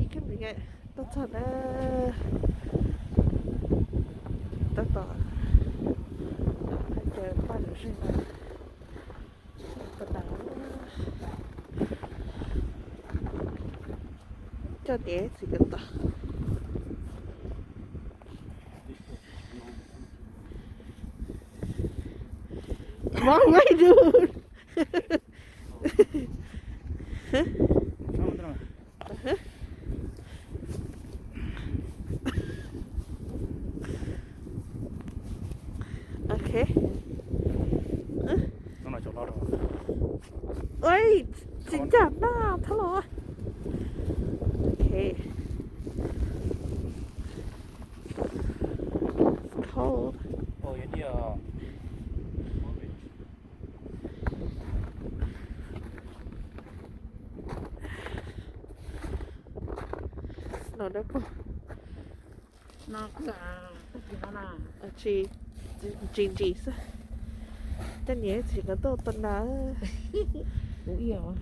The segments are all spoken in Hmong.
Tuaj txog na, tab tom hais tias paj lom zem na, tab tom coj tias txiv tus tod. Mom, what you do? Ok. Ui, tsis ncaj na, thab los. Ok. Cold. Snow dawb paug. Tsis, tsis ntsis xwb. Coj niam txiv nkawd tuaj tau na.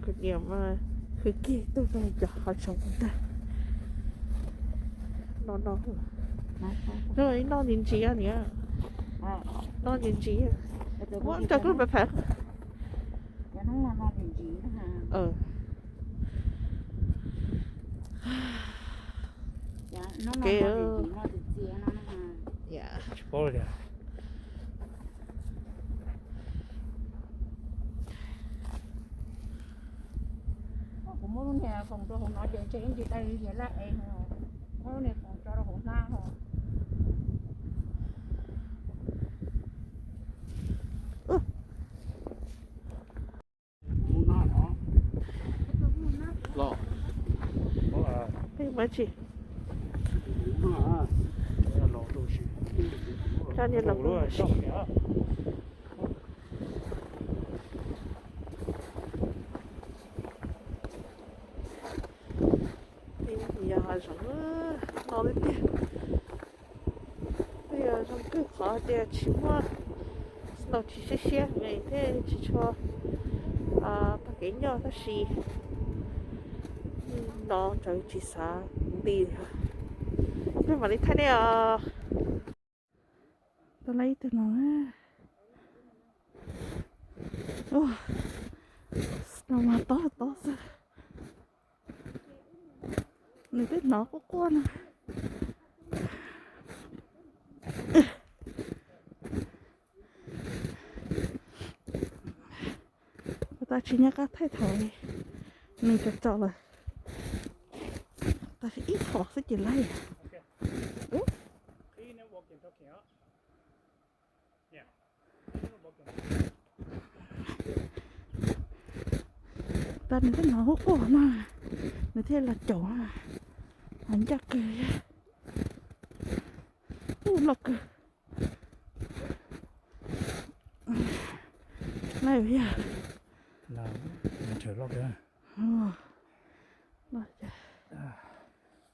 Kuv niam mas khwv kiag tuaj no cov hav zoov ntag. No no, no ib no ntsis ntsis niam. No ntsis ntsis. Muab coj koj pem phav. Kev. Tsis paub li. Kuv muab lub niag foom rau hauv no ces ntshe ib ntsis dai li laj es, muab lub niag foom tso rau hauv hnab ho. Peb mas tsis, coj niam los peb mas tsis. Yog hav zoov no li tiag. Twb yog zoo kawg qhov tias tsis muaj snow, tsis siab siab heev thiab tsis tshua tag kev nyob tab sis no ntawd tsis xav nti. Peb mam li thaij nej os. Tau lawm ib tug no. Snow mas tob tob xwb. Nws twb hnov quaj quaj no. Ua tab tsis nyob qab thaij thaum nws tsaus tsaus lawm. Tab sis ib phom xwb ces laij. Tab nws twb hnov quaj quaj no, nws thiaj los caum. Ncaj kawg, ub loj kawg. Laj yog,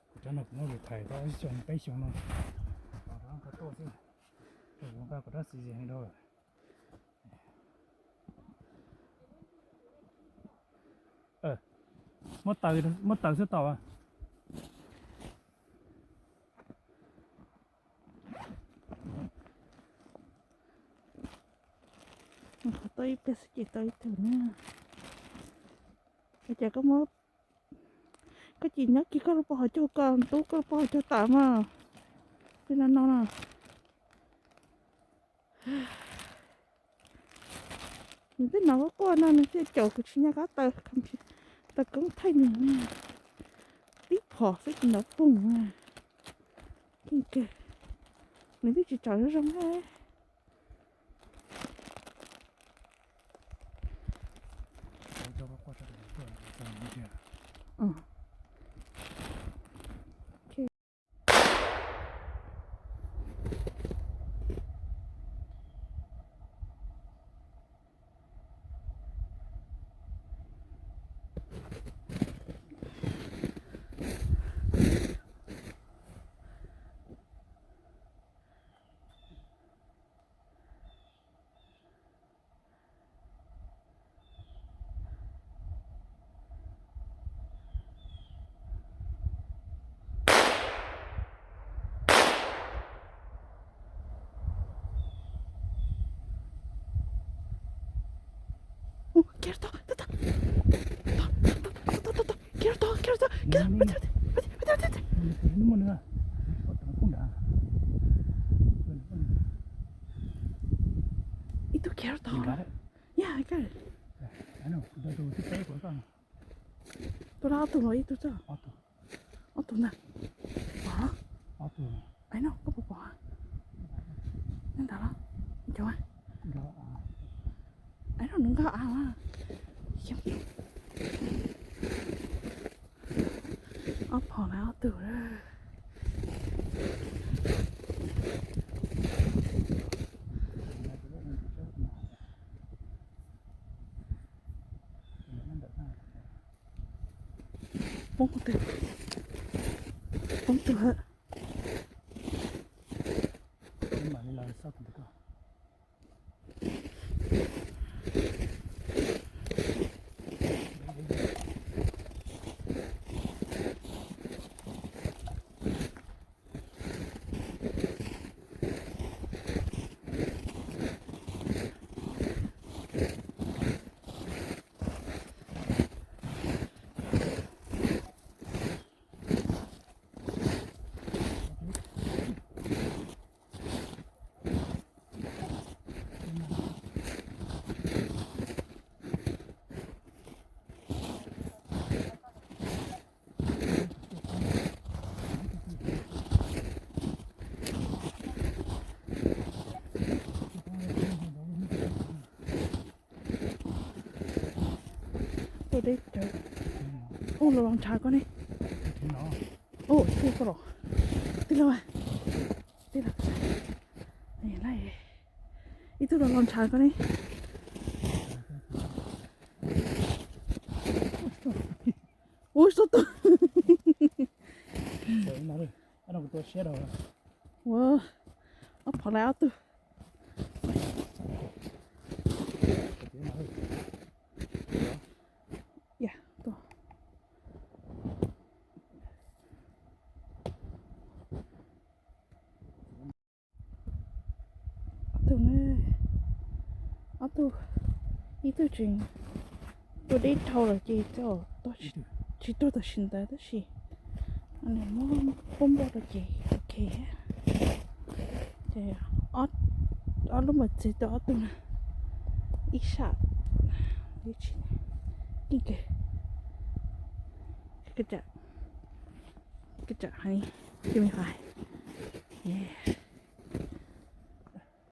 kuv rab no kuv muab retype tau ib xyoo peb xyoo no, kuv tuaj xwb, kuv nqa kuv rab xis heev dhau lawm. Muab taws xwb tau. Qhov tau ib pliag xwb ces tau ib tug na. Ua cas koj muab, koj cia nyob kiag koj lub pob hauv caug, koj ntub koj lub pob hauv caug tas mas. Li no no na. Nws twb hnov quaj quaj no nws thiaj caum kuv tsis nyob qab taws, taws koob thaij nws. Tib phom xwb ces nrov poog. Keej kawg, nws twb tsis tsom zoo zoo. Kiag rau tod, tod, tod, kiag rau tod, kiag rau tod, kiag rau tod. Ib tug kiag rau tod. Yog, tus lab ob tug los ib tug txog. Ob tug ntag. Pom los? Ai no, koj puas pom? Nyob ntawd los? Cov, ai no nws nkag av mas. Ob phav lawm ob tug. Poob qhov twg? Poob tug. Tuaj deb tsawv. Ub, los los ntshav koj ne. Ub, tij koj los. Tij laug, tij laug. Ib tug los los ntshav koj ne. Ub, xub tus. Ua, ob phav lawm ob tug. Yam, tuaj. Ob tug, ob tug, ib tug tseem ua deb dhau lawm ces tsis tuag tam sim ntawd tab sis nws muab pub npog rau ces ok. Ces ob lub mos txwv rau ob tug na, ib sab, ib tsis, ib kawg, kawg tsam heev, cia li hais.